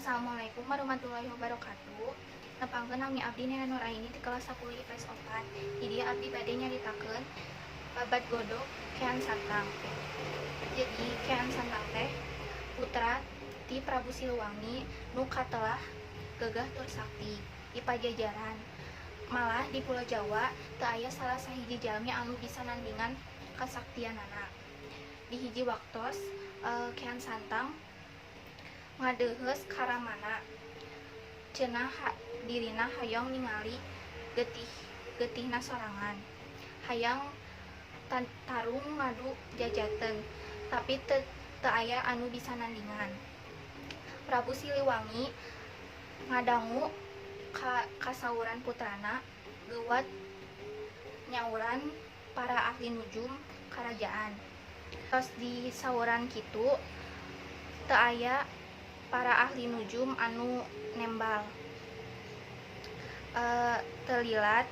Assalamualaikum warahmatullahi wabarakatuh. Nepangkeun, nami abdi Nena Nuraini ti kelas 10 IPS 4. Di dieu abdi bade nyaritakeun babad godog Kean Santang. Jadi, Kean Santang teh putra ti Prabu Siliwangi nu katelah gagah tur sakti di Pajajaran. Malah di Pulau Jawa teu aya salah sahiji jalmi anu bisa nandingan kasaktianana. Di hiji waktos Kean Santang ngadeuheus ka ramana, cenah dirina hoyong ningali getih getihna sorangan, hayang tarung ngadu jajaten, tapi teu aya anu bisa nandingan. Prabu Siliwangi ngadangu kasauran putrana geuwat nyauran para ahli nujum karajaan. Tos disauran kitu, teu aya para ahli nujum anu nembal. Teu lila,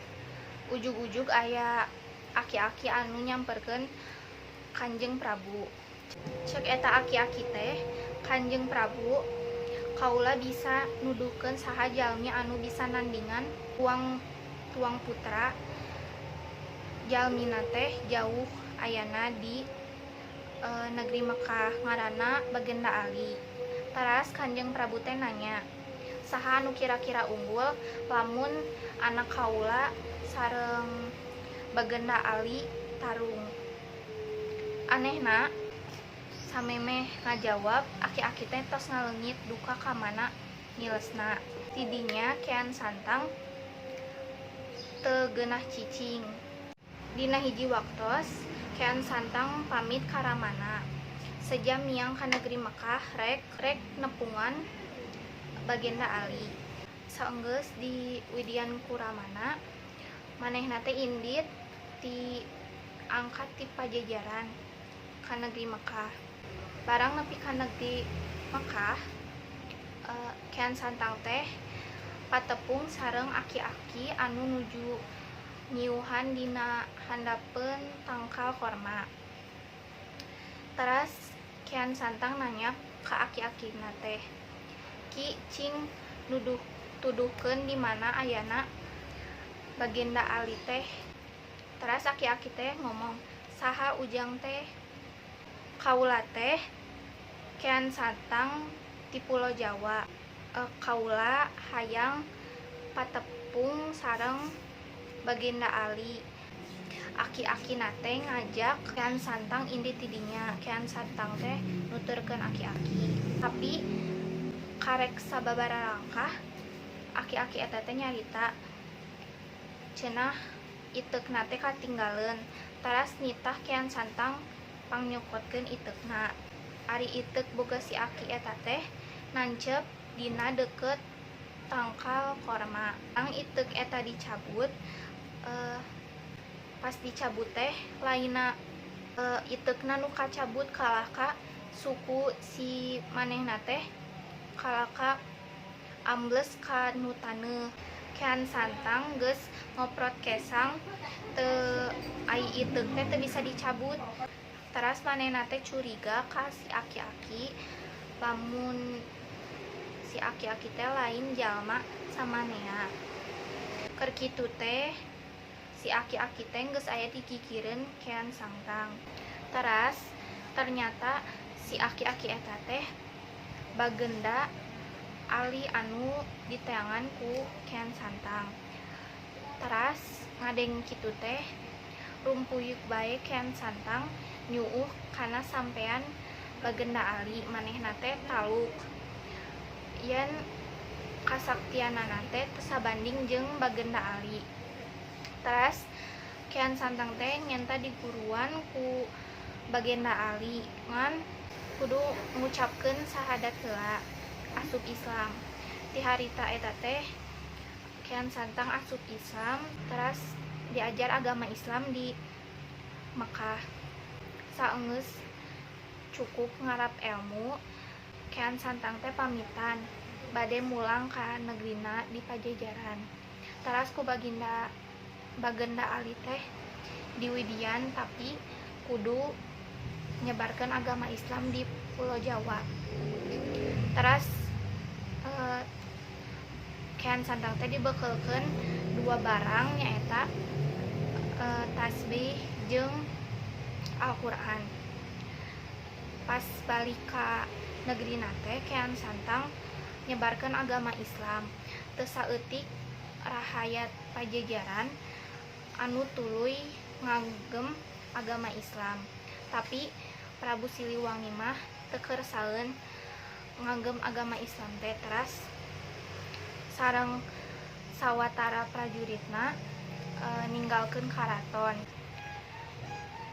ujug-ujug aya aki-aki anu nyamperkeun Kanjeng Prabu. Cek eta aki-aki teh, "Kanjeng Prabu, kaula bisa nuduhkeun saha jalmi anu bisa nandingan tuang tuang putra. Jalmina teh jauh ayana di negeri Mekah, ngaranna Bagenda Ali." Teras Kanjeng Prabu teh nanya, "Saha anu kira-kira unggul lamun anak kaula sareng Bagenda Ali tarung?" Anehna, samemeh ngajawab, aki-aki teh tos ngaleungit duka ka mana ngilesna. Tidinya Kean Santang teu geunah cicing. Dina hiji waktos, Kean Santang pamit ka ramana seja miang ka negeri Mekah rek rek nepungan Bagenda Ali. Saenggeus diwidian ku ramana, manehna teh indit ti angkat ti Pajajaran ka negeri Mekah. Barang nepi ka negeri Mekah, Kean Santang teh patepung sareng aki-aki anu nuju nyiuhan dina handapeun tangkal korma. Teras Kean Santang nanya ka aki-akina teh, "Ki, cing nuduh tuduhkeun di mana ayana Bagenda Ali teh?" Teras aki-aki teh ngomong, "Saha ujang teh?" "Kaula teh Kean Santang ti Pulo Jawa. Kaula hayang patepung sareng Bagenda Ali." Aki-akina teh ngajak Kean Santang indit ti dinya. Kean Santang teh nuturkeun aki-aki. Tapi karek sababaraha langkah, aki-aki eta teh nyarita cenah iteukna teh katinggaleun. Teras nitah Kean Santang pangnyokokeun iteukna. Ari iteuk boga si aki eta teh nancep dina deukeut tangkal korma. Tang iteuk eta dicabut, pas dicabut teh lainna iteukna nu kacabut, kalah ka suku si manehna teh kalah ka ambles ka nu taneuh. Kean Santang geus ngoprot kesang teu ai iteuk teh teu bisa dicabut. Teras manehna teh curiga ka si aki-aki lamun si aki-aki teh lain jalma samanea. Keur kitu teh si aki-aki teh geus aya di gigireun Kean Santang. Teras ternyata si aki-aki eta teh Bagenda Ali anu diteangan ku Kean Santang. Teras ngadenge kitu teh rumpuyuk bae Kean Santang nyuuh kana sampean Bagenda Ali. Manehna teh taluk yen kasaktianana teh teu sabanding jeung Bagenda Ali. Teras Kean Santang teh nyenta diguruan ku Bagenda Ali, ngan kudu ngucapkeun sahadat heula asup Islam. Ti harita eta teh Kean Santang asup Islam, teras diajar agama Islam di Mekah. Saenggeus cukup ngarap elmu, Kean Santang teh pamitan bade mulang ka negrina di Pajajaran. Teras ku Bagenda Ali teh diwidian, tapi kudu nyebarkeun agama Islam di Pulo Jawa. Teras Kian Santang teh dibekelkeun dua barang, nyaeta tasbih jeung Al-Qur'an. Pas balik ka negerina teh, Kian Santang nyebarkeun agama Islam. Teu saeutik rahayat Pajajaran anu tuluy ngagem agama Islam, tapi Prabu Siliwangi mah teu kersaeun ngagem agama Islam teh, teras sareng sawatara prajuritna ninggalkeun karaton.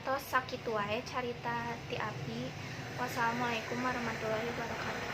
Tos, sakitu wae carita ti abdi. Wassalamualaikum warahmatullahi wabarakatuh.